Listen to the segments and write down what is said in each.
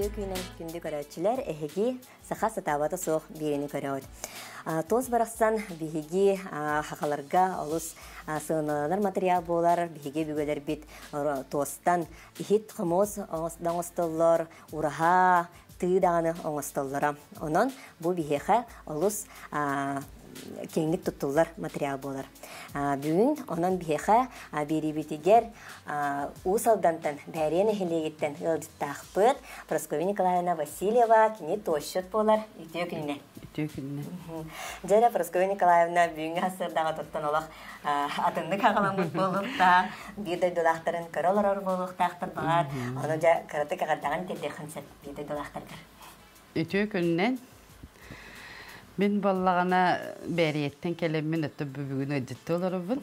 Үтүө күнэн күндү көрөөччүлэр, эһиги саха сатаабата суох биэrini көрөҕүт. Туос барахсан биһиги хахаларга олус сыаналанар материал буолар, биһиги бүгөлөрбүт туостан иһит хомуос оҥостоллор, ураһа, тыы даҕаны оҥостоллоро. Онон бу биһиэхэ олус киэҥник туттуллар материал буолар. Бүгүн онон биһиэхэ биэриибитигэр Уус Алдантан Бээрийэ нэһилиэгиттэн ыалдьыттаахпыт Прасковья Николаевна Васильева, кини туосчут буолар. Үтүө күнүнэн. Үтүө күнүнэн. Дьэ эрэ, Прасковья Николаевна бүгүҥҥү сарсыардаҕа туттан олох атыннык аҕаламмыт буолуохтаах, биир дойдулаахтарын көрө олорор буолуохтаахтар баҕар. Ону дьэ кыратык эҕэрдэҕин тиэрдиэххин сөп биир дойдулаахтаргар. Үтүө күнүнэн. Мин буоллаҕына Бээрийэттэн кэлэммин өттө бүгүн ыалдьытты олоробун.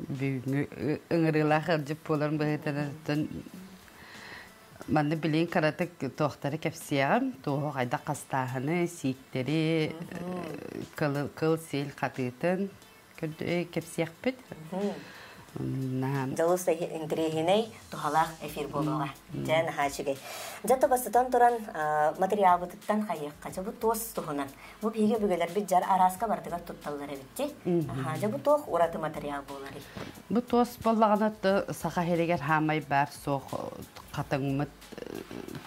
Бүгүҥҥү ыҥырыылаах ыалдьыт буоларым быһыытынан манна билигин кыратык туохтары кэпсиэҕим. Туоһу хайдах хастааһыны, сииктэри, кыл сиэл хатыытын кэпсиэхпит. Дьолус интэриэһинэй, туһалаах эфир буолуоҕа. Дьэ, наһаа үчүгэй. Дьэ, бастатан туран, материалбытыттан хайыахха. Дьэ, бу туос туһунан. Бу биһиги өбүгэлэрбит дьар арааска барытыгар тутталлар эбит дии. Дьэ, бу туох ураты материал буоларый? Бу туос буоллаҕына саха иһигэр хаамай баар суох хатыҥмыт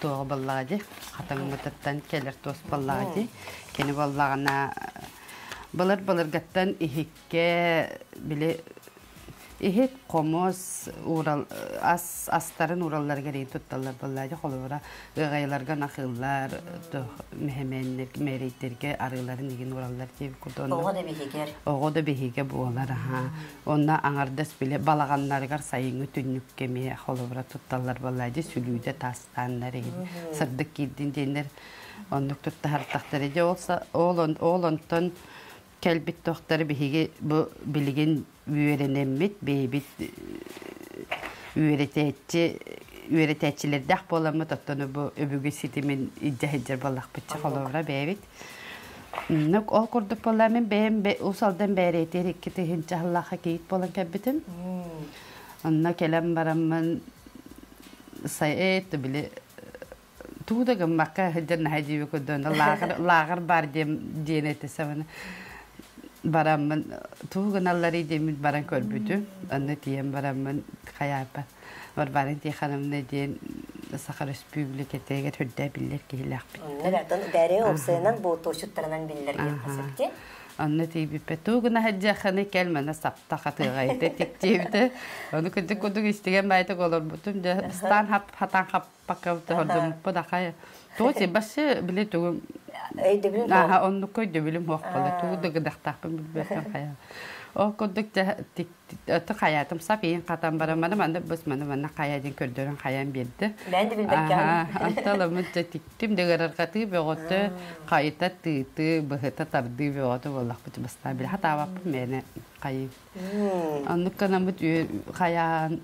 туоҕа буоллаҕа дии. Хатыҥмытыттан кэлэр туос буоллаҕа дии. Кини буоллаҕына былыр-былыргаттан иһиккэ били иһит, хомус, уурал, ас астарын ууралларыгар иһин тутталлар буоллаа дии. Холобура, ыаҕайаларга нахыыллар, мэһэмээннэр, мээрэйдэргэ арыыларын игин уураллар диэбит курдук. Оҕо да биһигэр. Оҕо да биһигэ буолар, аһаа. Онно аҥардас били балаҕаннарыгар сайыҥҥы түннүккэ эмиэ холобура тутталлар буоллаа дии, сүлүүдэ таастааннар иһин сырдык киирдин диэннэр оннук туттаһартахтара дьэ ол ол онтон кэлбит тохтор биһиги бу билигин үөрэнэммит бэйэбит үөрэтээччи үөрэтээччилэрдээх буоламмыт оттон бу өбүгэ ситимин илдьэ сылдьар буоллахпытча холобура бэйэбит ол курдук буолла мин бэйэм Уус Алдан Бээрэтигэр 2 тыһыынча сыллаахха кийиит буолан кэлбитим. Онно кэлэн бараммын сайт били тугу да гыммакка сылдьар наһаа дьиибэ көрдөөнө лааҕыр лааҕыр баар диэн диэн этэ сабаны бараммын тугу гыналларый диэммин баран көрбүтүм. Онно тиийэн бараммын хайааппат Варвара Тихоновна диэн Саха Өрөспүүбүлүкэтигэр үрдээ биллэр киһилээхпит. Онно бээрэ уопсайынан буотуочуттарынан биллэр диэн хасыпти. Онно тиийбиппэ туу гына сылдьыаххыный кэл мана сапта хатыаҕайта тиктиэбитэ. Ону кырдьык курдук истигэн баайтык олорбутум дьэ бастаан хатаан хаппакка хордоммуппут ахай. Тугу басы били тугу Өйдөбүлүм Аха оннукка өйдөбүлүм суох буолла. Тугу да гыдахтаахпын билбэппин хайа. Ол курдук дьэ хайаатым сап иин хатан баран маны манна быс маны манна хайа диэн көрдөрөн хайан биэрдэ. Бэйэн да билбэккэҕин. Анталаммыт дьэ тиктим да ыарырҕатыы бөҕөтө хайыта тыытыы быһыта тардыы бөҕөтө буоллахпыт бастаан билэ хатаабаппын мээнэ хайыы. Оннук гынаммыт хайаан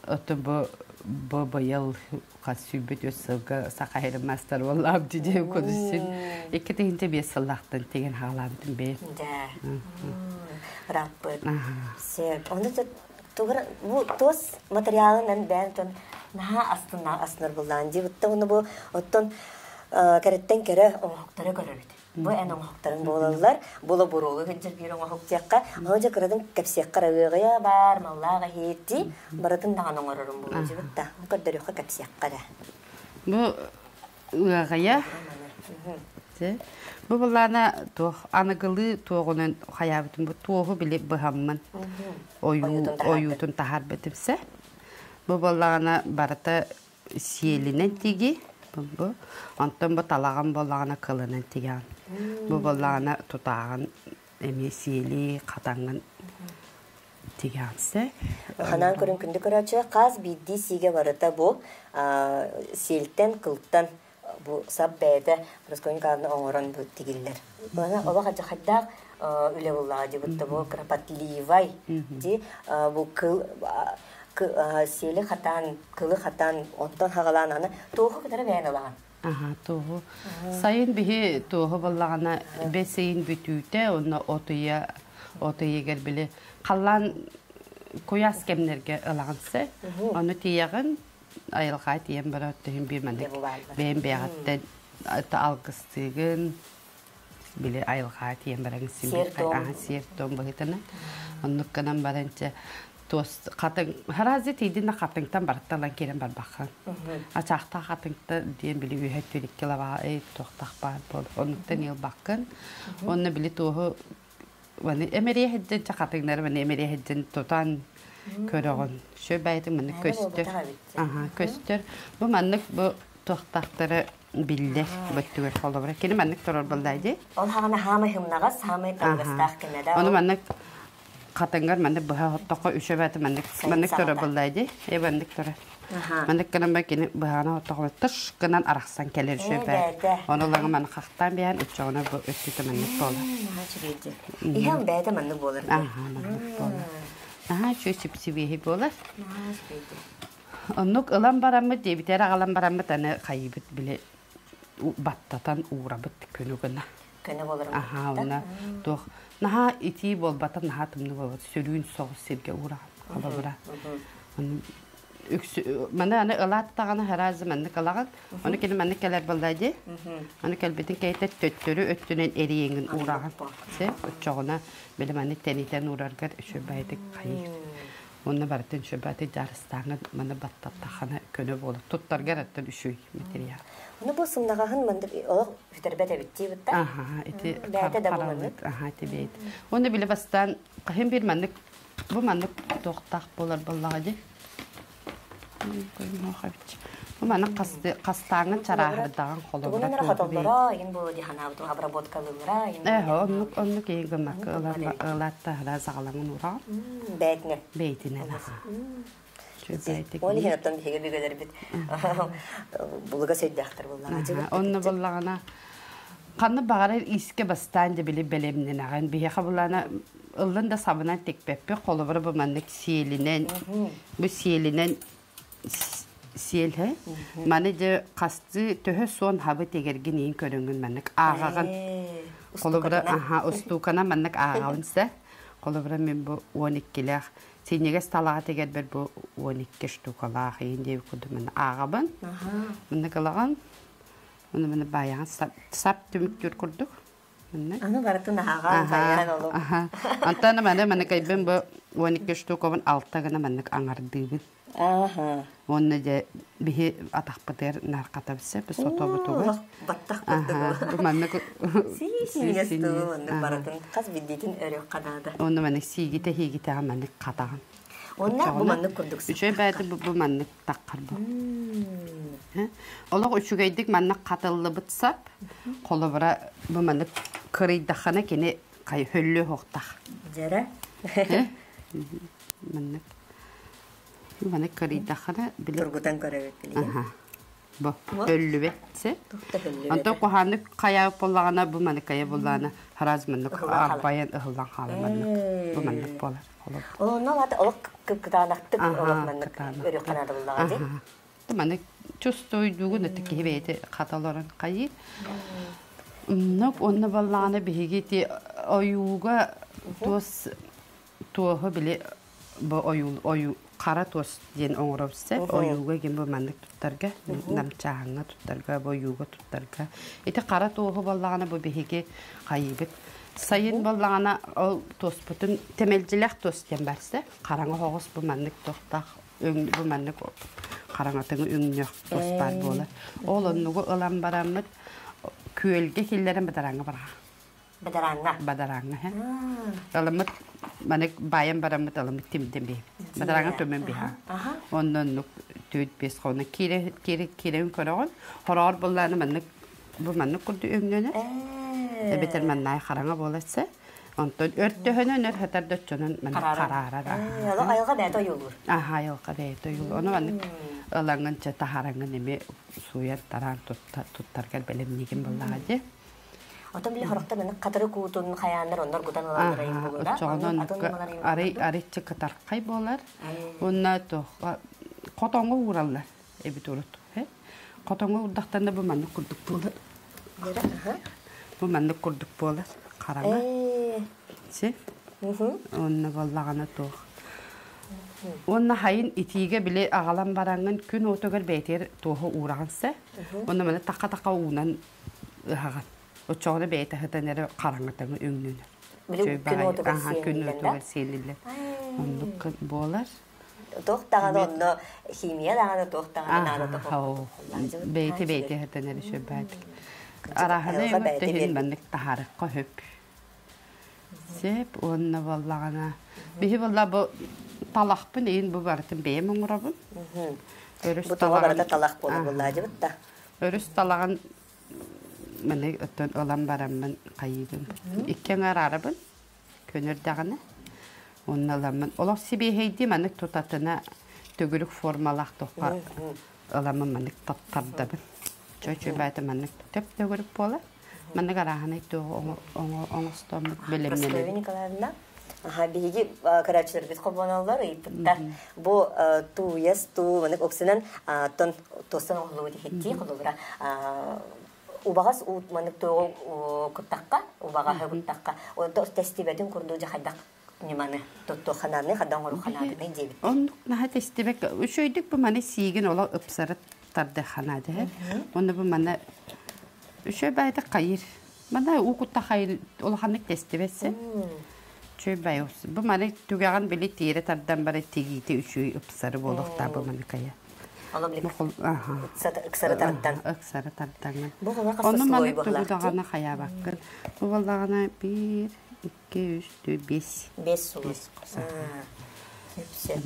оттон бу бу быйыл хас 103 сылга саха сирин маастар буоллаам дии кудусин 2005 сыллаахтан тигэн хаалаабытым бэйэм. Дьэ. Раппыт. Сөп. Ону тугар бу туос материалынан бэйэн тон наһаа астына астынар буллаан дии. Бутта уну бу оттон кэрэттэн кэрэ оҥоһуктары көрөбүт. Бу эн оҥоһуктарыҥ буолаллар. Була буруолу сылдьар биир оҥоһук диэххэ. Ону дьэ кыратын кэпсиэххэ ыаҕыйа баар, маллаах иһиирдии барытын даҕаны оҥорорум буолуо дьибит да. Көрдөрүөххэ кэпсиэххэ эрэ. Бу ыаҕайа бу былаана туох аныгылыы туоҕунан хайаабытым бу туоһу били быһаммын ойуутун таһаарбытым сэ. Бу буоллаҕына барыта сиэлинэн тиги бу онтон бу талаҕын буоллаҕына кылынан тигэҕин бу буоллаҕына тутааҕын эмиэ сиэли хатаҥҥын тигэҕин сэ. Ханаан көрүн күндү көрөөччү хас биирдии сиигэ барыта бу сиэлтэн кылтан бу сап бэйэтэ Прасковья Николаевна оҥорон бу тигиллэр. Бана олох адьахайдаах үлэ буллаҕа дии бу кропотливай ди бу кыл сиэли хатаан, кылы хатаан, онтон хаҕалаан аны туоху кытары бэйэн ылаҕын? Аха, туоһу. Сайын биһи туоһу буоллаҕына бэс ыйын бүтүүтэ уонна от ыйа от ыйыгар били халлаан куйаас кэмнэргэ ылаҕын сэ. Ону тиийэҕин. Айылҕа тиийэн барар түһүн биир маннык бэйэм бэйэҕиттэн алгыстыыгын били айылҕа тиийэн баран син биир сиэр-туом быһыытынан оннук гынан баран чэ туос хатыҥ харази тиийдин да хатыҥтан барыттан ылан киирэн барбаххын ачаахтаах хатыҥта диэн били үөһэ түөрт килобаа туохтах баар буол оннуктан ыалбаккын уонна били туоһу Маны эмэриэ сылдьан чэ хатыҥнары маны эмэриэ сылдьан тутан көрөҕүн. Сүр бэйэтин маннык көстөр. Аха, көстөр. Бу маннык бу туохтаахтары биллэр бөттүгэр холобура. Кини маннык турар буоллаа дии. Ол хаҕана хаамай хымнаҕас, хаамай табыгастаах кэмэ да. Ону маннык хатыҥгар маннык быһа оттоххо үчү бэйэтэ маннык маннык турар буоллаа дии. Э маннык турар. Маннык гынан ба кини быһаҕана оттоҕуна тыш гынан арахсан кэлэр үчүгэй. Ону ылаҥа маны хахтаан биһэн оччоҕуна бу өттүтэ маннык буолар. Наһаа үчүгэй Иһэн бэйэтэ маннык буолар. Аха, маннык буолар. Наһаа үчүгэй сипсибиэһи буолар. Наһаа үчүгэй Оннук ылан бараммыт диэбитэр аҕалан бараммыт аны хайыбыт били баттатан уурабыт күнү гына. Көнө буолар. Аха, онно туох наһаа итии буолбата, наһаа тымныы буолбата, сөрүүн соҕус сиргэ уураҕын холобура. Маны аны ылаат даҕаны араас маннык ылаҕын. Ону кини маннык кэлэр буолла дии. Аны кэлбитин кэйтэ төттөрү өттүнэн эриэҥин уураҕын. Се оччоҕуна били маннык тэнитэн уураргар үчүгэйдик хайыыр. Уонна барытын үчүгэйдик дьаарыстааҥҥын маны баттаттаххына көнө буолар. Туттаргар аттан үчүгэй материал. Ону бу сымнаҕаһын мандык олох бүтэрбэт эбит дии бытта. Аха, ити Бэйэтэ да бу маннык. Аха, ити бэйэтэ. Уонна били бастаан хаһан биир маннык Бу маннык туохтаах буолар буоллаҕа дии. Бу маннык хастааҥҥын чарааһырдаҕын холобура Тугунан хотоллоро, иин бу диханаабыту обработкалыыллара, иин Ээ, оннук оннук иин гыммакка ылааттаһара заҕалаҥын ураҕын. Бэйтинэн. Бэйтинэн аха. Ол иһин оттон биһиги бүгэлэрбит булуга сөйдөөхтөр буоллаҕа. Онно буоллаҕына ханна баҕарар иискэ бастаан да били бэлэмнэнэҕин. Биһиэхэ булаана ыллын да сабынан тикпэппит. Холобура бу маннык сиэлинэн, бу сиэлинэн сиэл һэ. Маны дьэ хастыы төһө суон хабы тигэргин иин көрөҥҥүн маннык ааҕаҕын. Холобура аха устууканан маннык ааҕабын сэ. Холобура мин бу 12-лээх синньигэс талаҕа тигэрбэр бу 12 штукалаах иин диэбит курдук маны ааҕабын. Маннык ылаҕын. Уну маны баайаҕын сап түмүктүүр курдук. Аны барытын аһаҕан хайаан олук. Антон маны маны кайбын бу 12 штукабын алта гына маннык аҥардыыбын. Уонна дьэ биһи атахпытыгар наркатабыса бу сотобутугар. Баттах курдук. Бу маннык Сиинэс туу маннык барытын хас биддитин өрүөх ханаада. Уонна маннык сиигитэ хиигитэ маннык хатаҕын. Уонна бу маннык курдук. Үчүгэй бэйэтэ бу маннык таххар бу. Олох үчүгэйдик маннык хатыллыбыт сап. Холобура бу маннык кырыйдаххына кини хөллүө суохтаах. Дьэрэ. Маннык маннык кырыйдаххына били Тургутан көрөбүт билигин. Бу өллүбэт се. Онтон куһааннык хайаабыт буоллаҕына бу маныкайа буоллаҕына хараас маннык арбайан ыһыллан хаалар маннык. Бу маннык буолар. Онно олох кытаанахтык олох маннык өрүөх ханаада буллаҕа дии. Маннык чувствуйдуугун это киһи бэйэтэ хата олорон хайыы. Оннук онно баллаҕына биһиги ти ойууга туос туоһу били бу ойуу ойуу хара туос диэн оҥоробут сөп ойууга гин бу маннык туттарга намчааһыҥҥа туттарга бу ойууга туттарга ити хара туоһу буоллаҕына бу биһиги хайыыбыт сайын буоллаҕына ол туоспутун тэмэлдьилэх туос диэн бар сөп хараҥа оһоҕос бу маннык туохтаах өҥ бу маннык хараҥатыҥы өҥнөөх туос баар буолар ол оннугу ылан бараммыт күөлгэ киллэрэн бадарааҥҥа бараҕа Бадарааҥҥа. Бадарааҥҥа һэ. Ыламмыт манык баайан бараммыт ыламмыт тимдин биһи. Бадарааҥҥа төмөн биһа. Онно оннук түүт бес хоно кире кире кирен көрөҕүн. Хороҕор буллааны маннык бу маннык курдук өҥнөнөр. Эбэтэр маннаай хараҥа буоларса. Онтон өртөһөнөн өр хатар доччонон маннык хараарар. Айылҕа бэйэтэ ойуулуур. Аха айылҕа бэйэтэ ойуулуур. Ону маннык ылаҥын чэ таһараҥын эми сууйар тараан туттаргар бэлэмниигин буоллаҕа дии. Отон били хорохтор маннык хатыры куутун хайааннар оннор гутан ылаллара им буолура. Оччоҕунан арый арыччы кытархай буолар. Уонна хотоҥҥо уураллар эбит урут. Хотоҥҥо уурдахтарына бу маннык курдук буолар. Бу маннык курдук буолар. Хараҥа. Си. Онно буоллаҕына туох. Уонна хайын итиигэ били аҕалан бараҥҥын күн уотугар бэйэтигэр туоһу уураҕын сэ. Онно маны таха-таха уунан ыһаҕын. Оччоҕуна бэйэтэ сытан эрэ хараҥатыҥы өҥнөнөр. Били күн уотугар күн уотугар сиэлиллэр. Оннук буолар. Туох даҕаны онно химия даҕаны туох даҕаны наадата Бэйэтэ бэйэтэ сытан эрэ сөбаатик. Араһаны өҥөттөһүн маннык таһаарыкка хөп. Сөп уонна буоллаҕына биһи буолла бу талахпын иин бу барытын бэйэм оҥоробун. Өрүс Бу тоҕо барыта талах буола буоллаадьыбыт да. Өрүс талаҕын маны оттон ылан бараммын хайыыбын. Икки аҥаар арабын көнөрдөҕүнэ уонна ыламмын олох сибиэһэйдии маннык тутатына төгүрүк формалаах туохха ыламмын маннык тардабын. Чочу баата маннык төп төгүрүк буолар. Маннык арааһынай туоҕу оҥостоммут бэлэмнэнэбит. Прасковья Николаевна, аха биһиги көрөөччүлэрбит холбоноллор ыйыппыттар. Бу тууйас туу маннык оксинан тон туостан оҥоһуллубут иһиттии холобура убаҕас уут маннык туоҕу куттахха убаҕаһы куттахха тэстибэтин курдук дьэ хайдах ньыманы туттуохханааны хайдах оҥоруохханаатыный диэбит. Оннук наһаа тэстибэккэ үчүгэйдик бу маны сиигин олох ыпсары тардыхханаа дэһэр. Онно бу маны үчүгэй баайдык хайыр. Мана уу кутта хайыр улаханнык тэстибэтсэ. Үчүгэй баай бу маны түгэҕин били тиэрэ тардан бары тигиитэ үчүгэй ыпсары буолуохтаа бу маны кайа. Ыксары тардан. Ыксары тардаҥҥын. Онно маннык тугу даҕаны хайаабаккын. Бу буоллаҕына биир, икки, үс, түөрт, биэс. Биэс сулус. Сөп.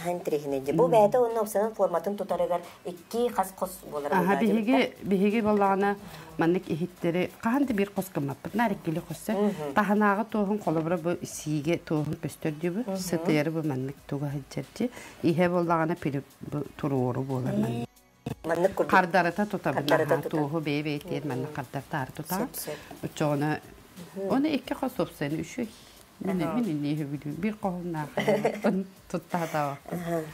Интэриэһинэй. Бу бэйэтэ уонна уопсайынан форматын тутарыгар икки хас хос буолар. Аха биһиги биһиги буоллаҕына маннык иһиттэри хаһан да биир хос гыммаппыт наар иккили хосса таһынааҕы туоһун холобура бу сиигэ туоһун көстөрдүүбү сытыйары бу маннык туга сылдьарчы иһэ буоллаҕына бу туруору буолар маннык Маннык курдук. Хардарыта тутабын аха туоһу бэйэ бэйэтигэр маннык хардартаары тутаҕын оччоҕуна оны икки хос уопсайын үчүгэй мин мин иннии сөбүлүүм биир хоһуннаах туттаатаабаккын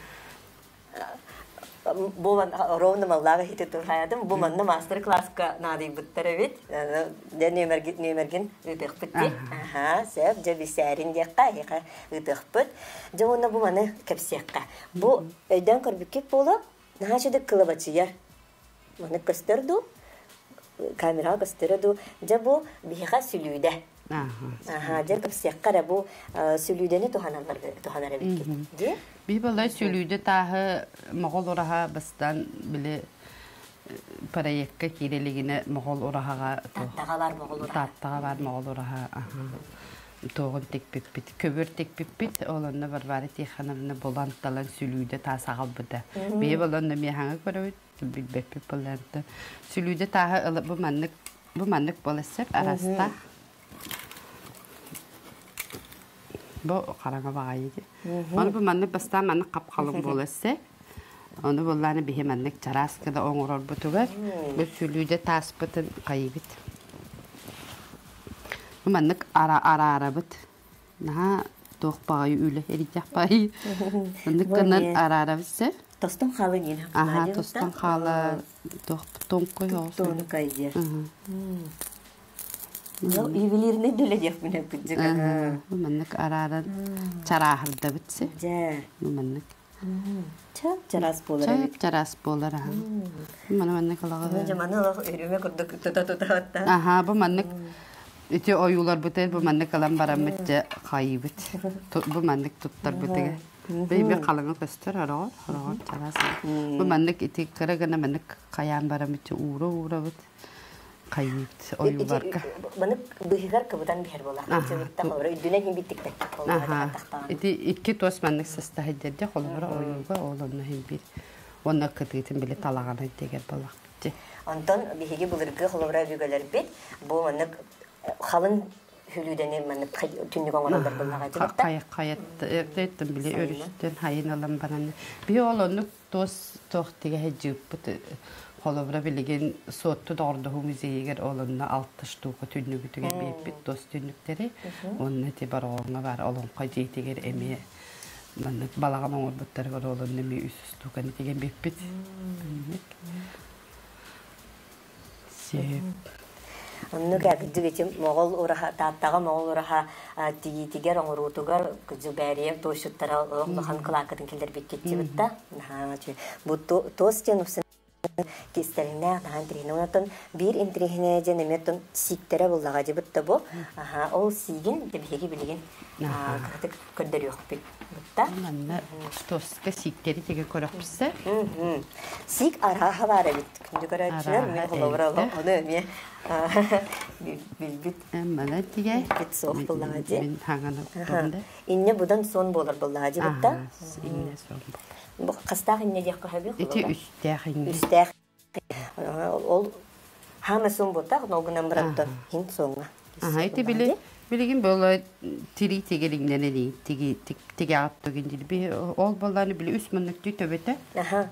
Бу ровно маллаах иһити турхаядым. Бу манна мастер-класска наадыйбыттар эбит. Дьэ нүөмэргин нүөмэргин ыытыахпыт дии. Аха, сөп, дьэ бисээрин диэххэ, эһиэхэ ыытыахпыт. Дьэ уонна бу маны кэпсиэххэ. Бу өйдөөн көрбүккүт буолуо, наһаа үчүгэй кылабачыйар. Маны көстөр дуу? Камераҕа көстөрө дуу? Дьэ бу биһиэхэ сүлүүдэ. Аха, дьэ кэпсиэххэ эрэ бу сүлүүдэни туһаналлар туһанар эбиккит. Дии? Би балай сүлүүдэ тааһы моҕол ураһа бастан били проекка киирэлигинэ моҕол ураһаҕа Тааттаҕа бар моҕол ураһа. Тааттаҕа бар моҕол ураһа туоҕун тикпиппит, көбүр тикпиппит. Ол онно Варвара Тихоновна булан талан сүлүүдэ таас аҕалбыта. Бэйэ болонно миэхаҥа көрөбүт, билбэппит боллаанта. Сүлүүдэ тааһы ылып бу маннык бу маннык буола сөп арастаах. Бу хараҥа баҕайы дии. Ону бу маннык бастаан маннык хап-халыҥ буола сөп. Ону буллааны биһи маннык чараас гына оҥорорбутугар бу сүлүүдэ тааспытын хайыбыт. Маннык араарабыт. Наһаа туох баҕайы үлэ эрийдэх баҕайы. Маннык гынан араарабыт сэр. Тостон хаалы диэн. Аха, тостон хаала туох тоҥкой оҕус. Тонкой диэн. Ювелирный үлэ диэхпин кырдьык. Маннык арааран чарааһырдабыт сэ. Дьэ. Маннык. Чап-чараас буолар эбит. Чап-чараас буолар аха. Маны маннык ылаҕы. Дьэ маны олох үрүмэ курдук тута-тута отта. Аха, бу маннык ити ойууларбытын бу маннык ылан бараммыт дьэ хайыыбыт. Бу маннык туттарбытыгар. Бэйбэ халыҥа көстөр хороҕор, хороҕор чараас. Бу маннык ити кыра гына маннык хайаан бараммыт уура-уурабыт. хайыыбыт ойууларга. Маны быһыгар кыбытан биһэр буолар. Үрдүнэн иһин биттиктек Ити икки туос маннык састаһыйдерде холобура ойууга ол онно иһин биир уонна кытыытын били талаҕана дегер балахпыт. Онтон биһиги былыргы холобура өбүгэлэрбит бу маннык халыҥ хүлүүдэни маннык түннүк оҥороллор буоллаҕа Хайа хайаттан били өрүстэн хайын ылан баран би ол оннук туос туох тигэһэ дьыыппыт холобура билигин Суотту доҕордоһуу музейыгар ол онно алта штука түннүгүтүгэр биэрбит туос түннүктэри уонна ити Бороҕоҥҥо баар Олоҥхо дьиэтигэр эмиэ маннык балаҕан оҥорбуттарыгар ол онно эмиэ үс штуканы тигэн биэрбит. Сөп. Оннук кырдьык ити моҕол ураһа, Тааттаҕа моҕол ураһа тигиитигэр, оҥоруутугар кырдьык бээрийэ туосчуттара улахан кылааккытын киллэрбиккит дьыбытта. Наһаа бу туос диэн кистэлэҥнээх наһаа интириэһинэй. Онтон биир интириэһинэй диэн эмиэ оттон сииктэрэ буллаҕа дьыбыт да бу. Аха, ол сиигин биһиги билигин кыратык көрдөрүөхпүт. Бытта. Манна тоска сииктэри тигэ көрөхпүсэ. Сиик арааһа баар эбит. Күндү көрөөччүлэр, мен холобура ону эмиэ билбит. Мана тигэ. Билбит суох буллаҕа дии. Мин хаҥаны уктум да. Инне будан сон буолар буллаҕа дии бытта. Инне сон Бу хастаах инне диэххэ сөбүй? Ити үстээх инне. Үстээх. Ол хаама сон буолтаах, ол гынан бараттан хин соҥҥа. Аха, ити били билигин буола тирии тигилиҥнэнэн тиги тигэҕит тугин дилби ол боллааны били үс муннуктуу төбөтө.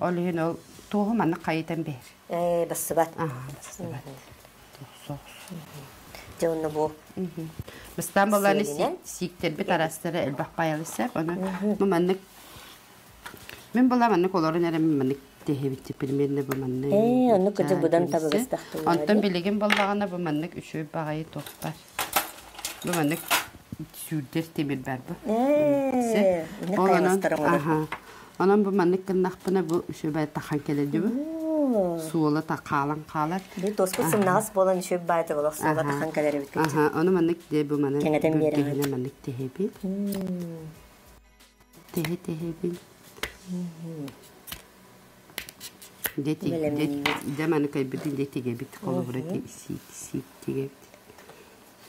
Ол иһин ол туоһу манна хайытан бэр. Э бассыбат. Аха, бассыбат. Соҕус. Дьэ онно бу Бастаан боллааны сииктербит арастара элбэх байалыса. Оны бу маннык Мин была маннык олорон эрэ маннык тэһэбит примерно бу маннык. Ээ, оннук кыдьык быдан табыгастахтылар. Онтон билигин боллаҕына бу маннык үчүгэй баҕайы туох бар. Бу маннык сүүрдэр тимир бар бу. Ээ, Ол онон, аха. Онон бу маннык гыннахпына бу үчүгэй тахан кэлэр дии Суола та хаалан хаалар. Би тоспут сымнаҕас буолан үчүгэй баайты болох суола тахан кэлэр эбит. Аха, ону маннык де бу маны Кэҥэтэн биэрэҕин. маннык тэһэбит. Тэһэ-тэһэбин. Дьэ маны кайбытын дьэ тигэбит холобура сиик сиик тигэбит.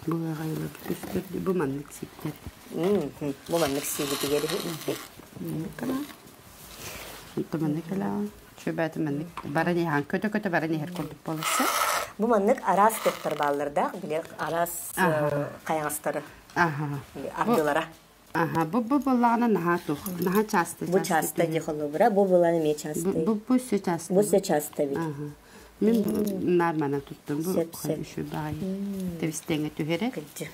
Бу аҕайылар көстөр бу маннык сиктэр. Бу маннык сииги тигэр Онто маннык элэҕин. Чөбөтө маннык баран иһэн көтө-көтө баран иһэр курдук буоласса. Бу маннык араас топтор бааллардаах, били араас хайаҕастары ардылара. Аха, бу бу буоллаҕына наһаа тух, наһаа часто. Бу часто дии холобура, бу булан эмиэ часто. Бу бу өссө часто. Бу өссө часто бит. Аха. Мин наар туттум бу үчүгэй баҕайы. Тэбистэҥэ түһэрэ. Кырдьык.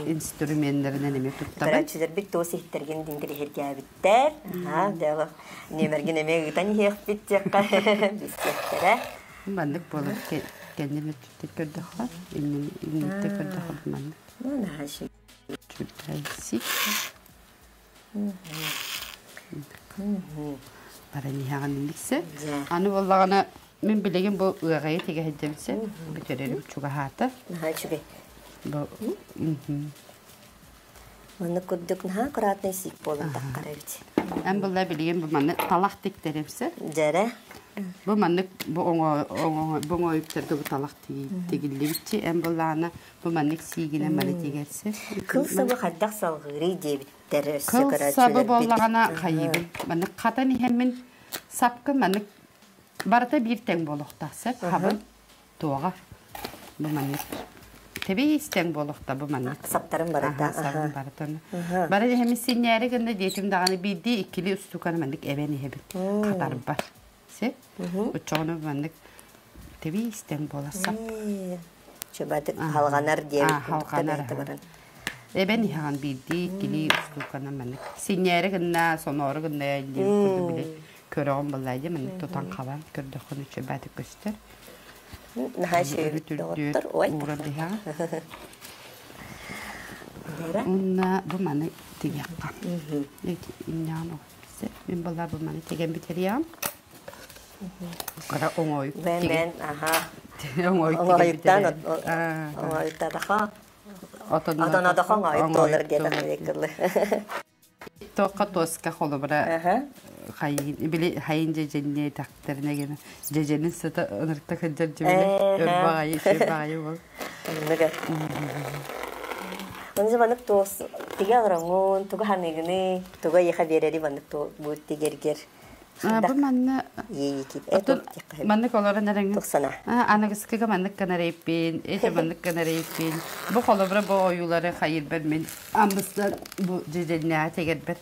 Инструменнэринэн эмиэ туттабын. Көрөөччүлэрбит туос иһиттэргин интириэһиргээбиттэр. Аха, дьэ нүөмэргин эмиэ ыытан иһиэхпит диэххэ билсиэхтэрэ. Маннык буолар кэннин өттүттэн көрдөххө, иннин инниттэн көрдөххө маннык. Ну, наһаа Баран иһэҕин иликсэ. Аны буоллаҕына мин билигин бу ыаҕайы тигэһиддэбитсэ бүтэрэрим чугаһаата. Наһаа үчүгэй. Бу Маннык курдук наһаа аккуратный сиик буолан таххар эбит. Эн булла билигин бу маннык талах тиктэримсэ. Дьэрэ. Бу маннык бу оҥо бу оҥоойуктарга бу талах тигиллибитчи эн буллаана Бу маннык сиигинэн маны тигэрсэ. Кыл сабы хайдах салгыырый диэбиттэр өссө Кыл сабы көрөөччүлэрбит. буоллаҕына хайыыбын. Маннык хатан иһэммин сапка маннык барыта биир тэҥ буолуохтаах сөп хабын туоҕа бу маннык тэбиис тэҥ буолуохта бу маннык Саптарын барыта. Сабын барытын. Бары иһэмин синньээри гынна диэтим даҕаны биирдии иккилии устуканы маннык эбэн иһэбин хатарбар. Си? Оччоҕуна маннык тэбиис тэҥ буолар сап. Чубаты халҕанар диэбит халҕанар баран. Эбэн иһэҕин биирдии иккилии устууканан маннык синньээри гынна, соноору гынна диэн курдук били көрөҕүн баллаа дии маннык тутан хабан көрдөххүнэ чөбөтө көстөр. Наһаа үчүгэй доҕоттор. Ой. Ууран иһэҕин. Уонна бу маны тигиэххэ. Инньэҕин Мин баллаа бу маны тигэн бүтэриэҕим. Кыра оҥоойук Бэн бэн аха. Оҥоойук Оҥоойуктаан оҥоойуктаатаха отонодохо оҥоойук туолар диэтэххэ кылы. Тоққа тоска холобура хайын били хайын дьэдьэнне тахтарына гена дьэдьэнин сыта ынырта кылдьар дьибили өрбаҕайы үчүгэй бол. Оннуга. Онно маннык туос тигэ олороҥҥун тугу ханыгыный тугу эйиэхэ биэрэри маннык бу тигэргэр Бу манна Отон маннык олорон эрэҥҥин Тохсана. Аныгыскыга маннык гынарыйппин, эти маннык гынарыйппин. Бу холобура бу ойуулары хайырбар мин амбыстан бу дьэдьэннээҕи тигэрбэр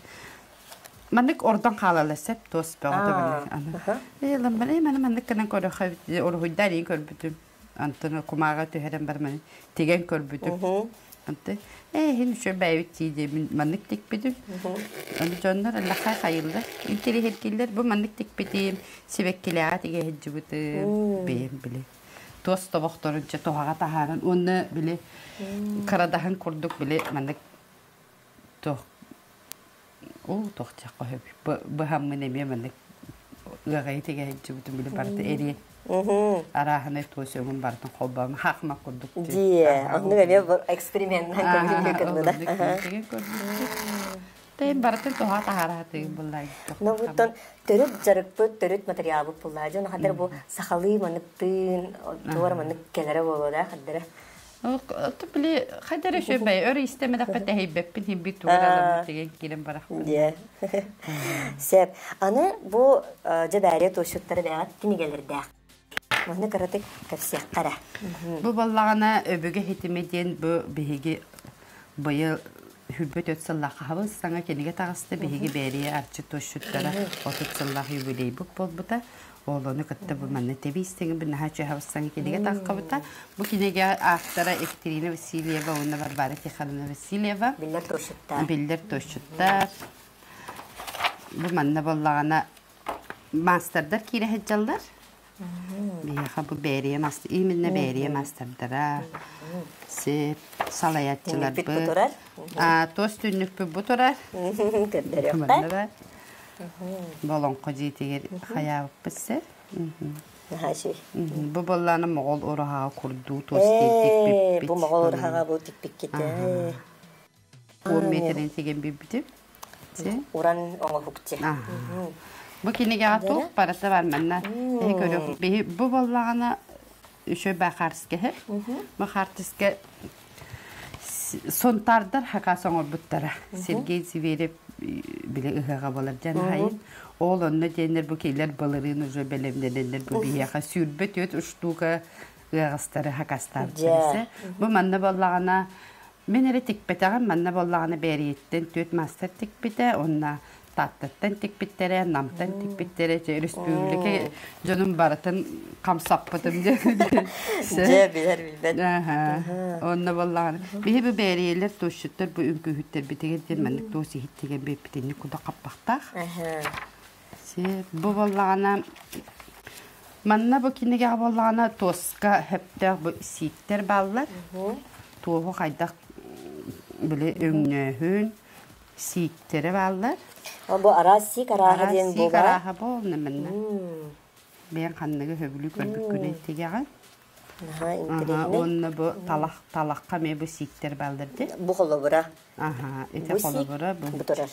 маннык ордон хаалалар сөп туос бөҕөтө маннык аны. Ээ ламбар ээ маны маннык гынан көрөхө уруһуйдар иин көрбүтүм. Антон кумааҕа түһэрэн бар маны тигэн көрбүтүм. Анты ээ иһин үчүгэй бэйэбит тии диэмин маннык тикпитим. Ону дьоннор аллахай хайыллар, интириэһиргииллэр бу маннык тикпитим, сибэккилээҕи тигэ сылдьыбытым, бэйэм били. Туос тобохторун чэ туһаҕа таһааран уонна били кырадаһын курдук били маннык туох оо туох диэххэ сөбүй быһаммын эмиэ маннык ыаҕайы тигэһиччибитин били барыта эриэ арааһынай туос өҥүн барытын холбоон хаахма курдук Дии, оннук эмиэ экспериментынан көмүллүү кынныда. Тайын барытын туһа таһаараатыгын буллаа. Ну буттан төрүт жарыкпыт, төрүт материалбыт буллаа. Дьон хаддар бу сахалыы маныктыын, туора манык келере болуо да хаддара. Били хайдара үчүгэй өр истэмэдэхпэ тэһийбэппин химби тууралам деген киирэн барахпын. Дьэ. Сеп. Аны бу дьэ бээрэ туосчуттары бэҕэт кинигэлэрдээх. Манна кыратык кэпсиэххэ эрэ. Бу баллаҕана өбүгэ хитимэ диэн бу биһиги быйыл хүрбэт өт сыллаах хаһабыз саҥа кинигэ таҕыста биһиги бээрийэ арчы туосчуттара 30 сыллаах юбилейбыт буолбута. Ол ону кытта бу манна тэбиистиҥи бу наһаа чөһөбүссаҥ кинигэ таххабыта. Бу кинигэ автора Екатерина Васильева уонна Варвара Тихоновна Васильева. Биллэр туосчуттар. Биллэр туосчуттар. Бу манна буоллаҕына маастардар киирэ сылдьаллар. Биһиэхэ бу бээрийэ мастер, именно бээрийэ маастардара, сип, салайааччыларбыт. Түннүкпүт бу турар. Туос түннүкпүт бу турар. Көрдөрүөххэ. Болоҥхо дьиэтигэр хайаабыппыт сэр. Наһаа үчүгэй. Бу буоллаана моҕол ураһаҕа курдуу туос тикпиппит. Бу моҕол ураһаҕа бу тикпиккит. 10 метрин тигэн билбитим. Уран оҥоһукчу. Бу кинигэҕэ туох барыта бар манна. Эһи көрүөх. Биһи бу буоллаҕына үчүгэй баахарскэһэ. Бу хаартыска Сунтаардар хакас оҥорбуттара. Сергей Зверев били ыһыаҕа буолар дьэн аһайын. Ол онно диэннэр бу кинилэр былырыын уже бэлэмнэнэннэр бу биһиэхэ 24 штука ыаҕастары хакастаабыттар. Бу манна буоллаҕына мин эрэ тикпэтэҕим, манна буоллаҕына Бээрийэттэн түөрт маастар тикпитэ, уонна Тааттаттан тикпиттэрэ, Намтан тикпиттэрэ, чэ өрөспүүбүлүкэ дьонун барытын хамсаппытым дьэ. Дьэ, билэр билбэт. Онно буоллаҕына биһи бу бээрийэлэр туосчуттар бу үҥкүүһүттэрбитигэр диэн маннык туос иһит тигэн биэрбитинник куда хаппахтаах. Бу буоллаҕына манна бу кинигэҕэ буоллаҕына туоска сөптөөх бу сииктэр бааллар. Туоһу хайдах били өҥнөөһүн сииктэрэ бааллар. Бу араас сиик арааһа диэн Сиик арааһа бу манна. Бэйэҥ ханныгы сөбүлүү көрбүккүнүй тигэҕин. Наһаа интэриэһинэй. Уонна бу талах талахха эмиэ бу сииктэр бааллар дии. Бу холобура. Аха, ити холобура бу. Бу турар.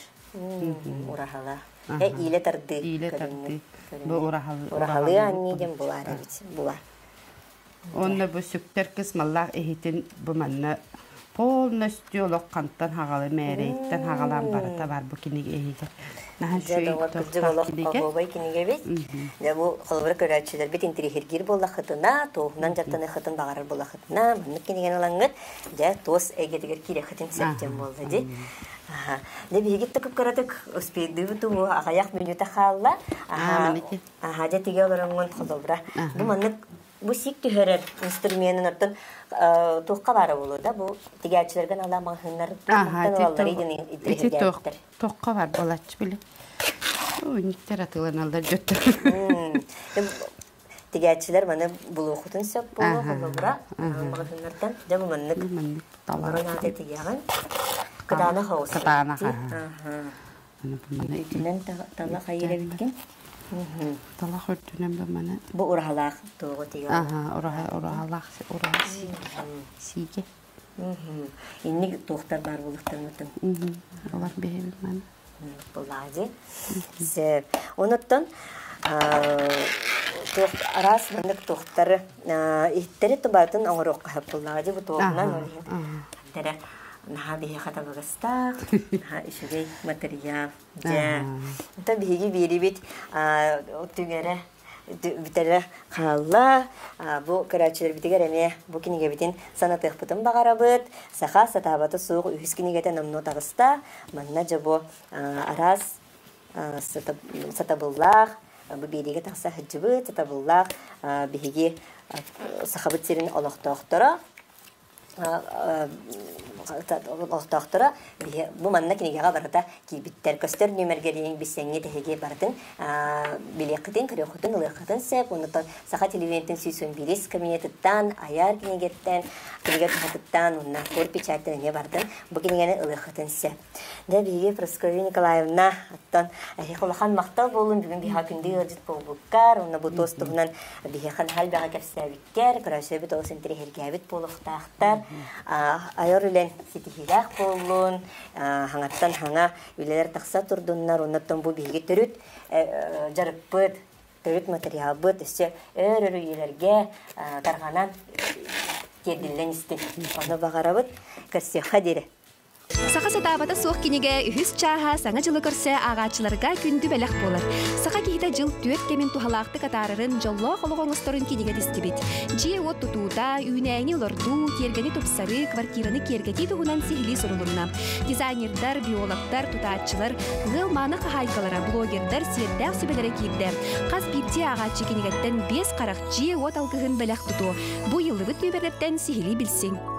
Ураһала. Э, иилэ тардыы. Иилэ тардыы. Бу ураһал. Ураһалыы анныы диэн булаар эбит. Булар. Уонна бу сүктэр кыс маллаах иһитин бу манна полностью олох хантан хаҕалы мээрэйиттэн хаҕалаан барыта бар бу кинигэ иһигэр. Наһаа үчүгэй кырдьык олох оһуобай кинигэбит. Дьэ бу холобура көрөөччүлэрбит интириэһиргиир буоллаххытына, туоһунан дьарыктаныаххытын баҕарар буоллаххытына, маннык кинигэни ылаҥҥыт, дьэ туос эйгэтигэр киириэххитин сөп диэн буолла дии. Дьэ биһиги кып-кыратык успейдыыбыт уу аҕыйах мүнүүтэ хаалла. Аха, дьэ тигэ олороҥҥун холобура. Бу маннык бу сик түһэрэр инструменын оттон туохха баара буолуо да бу тигээччилэргэ налаа маҕаһыыннар ылаллар ити туохха бар буолааччы били униктер атыыланаллар дьоттор тигээччилэр маны булуохутун сөп буолуо холобура маҕаһыыннартан дьэ бу маннык маннык олорон аата тигээҕин кытаанах оҕус кытаанах Итинэн талах айыр эбиккин. Талах үрдүнэн бу маны. Бу ураһалаах туоҕу тигэ. Аха, ураһа ураһалаах ураһа сиигэ. Инник туохтар баар буолуктармытын. Олар биһибит маны. Буллаади. Сөп. Онуттан туох араас маннык туохтары иһиттэри тубатын оҥоруохха сөп буллаади бу туоҕунан ол иһин Тэрэ наһаа биһиэхэ табыгастаах, наһаа үчүгэй матырыйаал. Дьэ, онтон биһиги биэрибит түҥэрэ бүтэрэ хаалла. Бу көрөөччүлэрбитигэр эмиэ бу кинигэбитин санатыахпытын баҕарабыт. Саха сатаабата суох үһүс кинигэтэ номнуо таҕыста. Манна дьэ бу араас сатабыллаах, бу биэриигэ тахса сылдьыбыт сатабыллаах биһиги Сахабыт сирин олохтоохторо. Олохтоохторо бу манна кинигэҕэ барыта киирбиттэр. Көстөр нүөмэргэ билсэҥҥит эһиги барытын билиэххитин, көрүөххүтүн, ылыаххытын сөп. Оннуттан Саха телевидениетин 111 кабинетыттан, Айар кинигеттен, кинигэ туһатыттан, уонна кур печаттан эмиэ бардын бу кинигэни ылыаххытын сөп. Дьэ, биһиги Прасковья Николаевна, оттон эһиэхэ улахан махтал буолун бүгүн биһиэхэ күндү ыалдьыт буолбуккар, уонна бу туос туһунан биһиэхэ наһаа элбэҕи кэпсээбиккэр, көрөөччүбүт олус интэриэһиргээбит буолуохтаахтар. Айар үлэн ситиһиилээх буоллун, хаҥаттан хаҥа үлэлэр тахса турдуннар, оннуттан бу биһиги төрүт дьарыкпыт, төрүт материалбыт өссө өр-өр үйэлэргэ тарҕанан тиэрдиллэн истин. Ону баҕарабыт. Көрсүөххэ диэри. Саха сатаабата суох кинигэ үһүс чааһа Саҥа дьылы көрсө ааҕааччыларга күндү бэлэх буолар. Саха киһитэ дьыл түөрт кэмин туһалаахтык атаарарын, дьоллоох олох оҥосторун кинигэ тистибит. Дьиэ-уот тутуута, үүнээйини олордуу, тиэргэни тупсарыы, квартираны киэргэтии туһунан сиһилии сурулунна. Дизайнердар, биологтар, тутааччылар, ыал мааны хаһаайкалара, блогердар сиэрдээх сүбэлэрэ киирдэ. Хас биирдии ааҕааччы кинигэттэн биэс харах дьиэ-уот алгыһын бэлэх тутуо. Бу ыйыллыбыт нүөмэрдэртэн сиһилии билсиҥ.